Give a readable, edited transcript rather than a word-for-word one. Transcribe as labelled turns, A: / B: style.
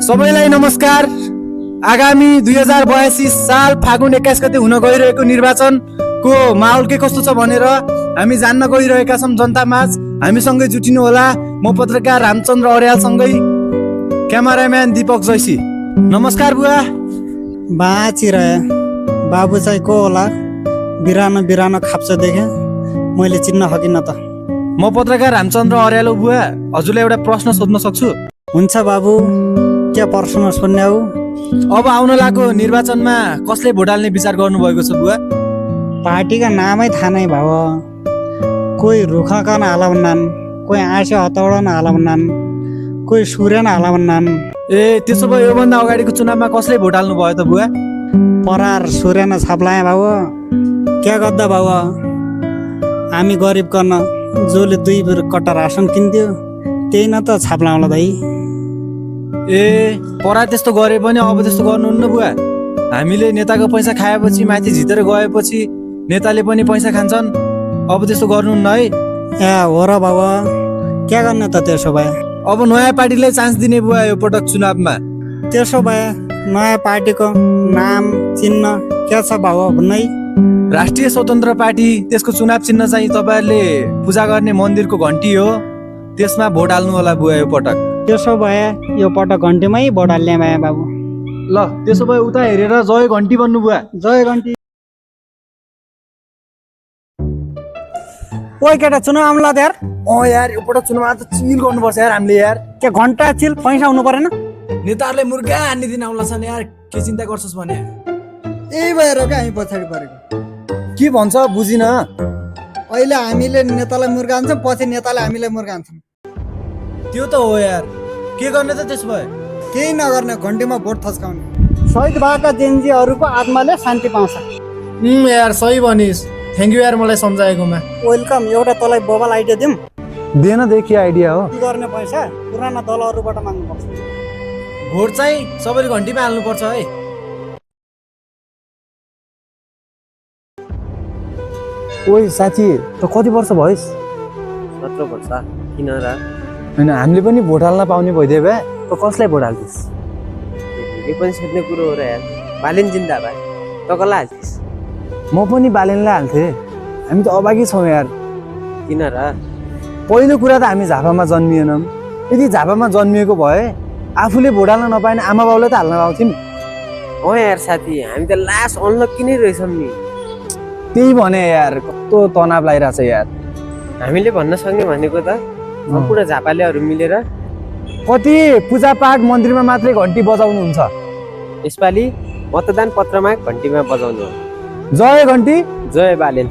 A: सबैलाई नमस्कार। आगामी 2082 साल फागुन 21 गते हुन गइरहेको निर्वाचनको माहौल के कस्तो छ भनेर हामी जान्न गइरहेका छौँ जनतामाझ। हामीसँगै जुटिनु होला। म पत्रकार रामचन्द्र अर्यालसँगै क्यामेराम्यान दीपक जैसी। नमस्कार बुवा।
B: बाँचिरहे बाबु चाहिँ को होला? बिरानो बिरानो खाप्छ देखेँ, मैले चिन्न सकिनँ त।
A: म पत्रकार रामचन्द्र अर्याल हो बुवा। हजुरलाई एउटा प्रश्न सोध्न सक्छु?
B: हुन्छ बाबु, के प्रश्न सोध्ने हो?
A: अब आउन लागेको निर्वाचनमा कसले भोट हाल्ने विचार गर्नुभएको छ बुवा?
B: पार्टीका नामै थाहा नै भयो। कोही रुखकन हालभन्नान्, कोही आँसे हतौडन हालभन्नान्, कोही सूर्यन हालभन्नान्।
A: ए त्यसो भए योभन्दा अगाडिको चुनावमा कसले भोट हाल्नु भयो त बुवा?
B: परार सूर्यन छाप्लाएँ बाबु। क्या गर्दा बाबु, हामी गरिब गर्न जसले 2 कट्टा रासन किन्थ्यो त्यही न त छाप्लाउँला दाइ।
A: ए परा त्यस्तो गरे पनि अब त्यस्तो गर्नुहुन्न बुवा। हामीले नेताको पैसा खाएपछि माथि जितेर गएपछि नेताले पनि पैसा खान्छन्। अब त्यस्तो गर्नुहुन्न है।
B: ए हो र बाबु, क्या गर्ने त त्यसो भए?
A: अब नयाँ पार्टीलाई चान्स दिने बुवा यो पटक चुनावमा।
B: त्यसो भए नयाँ पार्टीको नाम चिन्ह के छ बाबु भन्नै?
A: राष्ट्रिय स्वतन्त्र पार्टी, त्यसको चुनाव चिन्ह चाहिँ तपाईँहरूले पूजा गर्ने मन्दिरको घन्टी हो। त्यसमा भोट हाल्नु होला बुवा यो पटक।
B: त्यसो भए यो पटक घन्टीमै भोट हाल्ने भए बाबु।
A: ल त्यसो भए उता हेरेर जय घन्टी भन्नु बुवा।
B: जय घन्टी। ओइ केटा, चुनाव आउला यार।
A: यार यो पटक चुनावमा त चिल गर्नुपर्छ यार हामीले यार।
B: के घन्टा चिल पैसा हुनु परेन?
A: नेताहरूले मुर्गा हान्ने दिन आउला छन् यार। के चिन्ता गर्छस् भने?
B: यही भएर क्या हामी पछाडि परेको।
A: के भन्छ बुझिन?
B: अहिले हामीले नेतालाई मुर्गा हान्छौँ, पछि नेताले हामीलाई मुर्गा हान्छौँ।
A: त्यो त हो यार। के गर्ने त त्यस भए?
B: केही नगर्ने, घन्टीमा भोट थस्काउने। शहीद भएका जेनजीहरूको आत्माले शान्ति पाउँछ।
A: यार सही भनिस्। थ्याङ्क यू यार मलाई सम्झाएकोमा।
B: वेलकम। एउटा तँलाई बबल आइडिया दिउँ?
A: दिएन देखि आइडिया हो।
B: के गर्ने पैसा पुराना दलहरूबाट माग्नुपर्छ।
A: भोट चाहिँ सबैले घन्टीमा हाल्नुपर्छ है। ओइ साथी, त कति वर्ष भइस्?
C: 17 वर्ष। किन र?
A: होइन, हामीले पनि भोट हाल्न पाउने भइदियो भए त कसलाई भोट हाल्थिस्?
C: यो पनि सोध्ने कुरो हो र यार। बालिन जिन्दाबाद। त कसलाई हाल्थिस्?
A: म पनि बालेनलाई हाल्थेँ। हामी त अभागी छौँ यार।
C: किन र?
A: पहिलो कुरा त हामी झापामा जन्मिएनौँ। यदि झापामा जन्मिएको भए आफूले भोट हाल्न नपाएन आमा बाउलाई त हाल्न पाउँथ्यौँ।
C: हो यार साथी, हामी त लास्ट अनलक्की नै रहेछौँ नि।
A: त्यही भने यार, कस्तो तनाव लागिरहेछ यार।
C: हामीले भन्न सक्ने भनेको त पुरा झापालेहरू मिलेर
A: कति पूजापाठ मन्दिरमा मात्रै घन्टी बजाउनुहुन्छ।
C: यसपालि मतदान पत्रमा घन्टीमा बजाउनु हो।
A: जय घन्टी,
C: जय बालेन।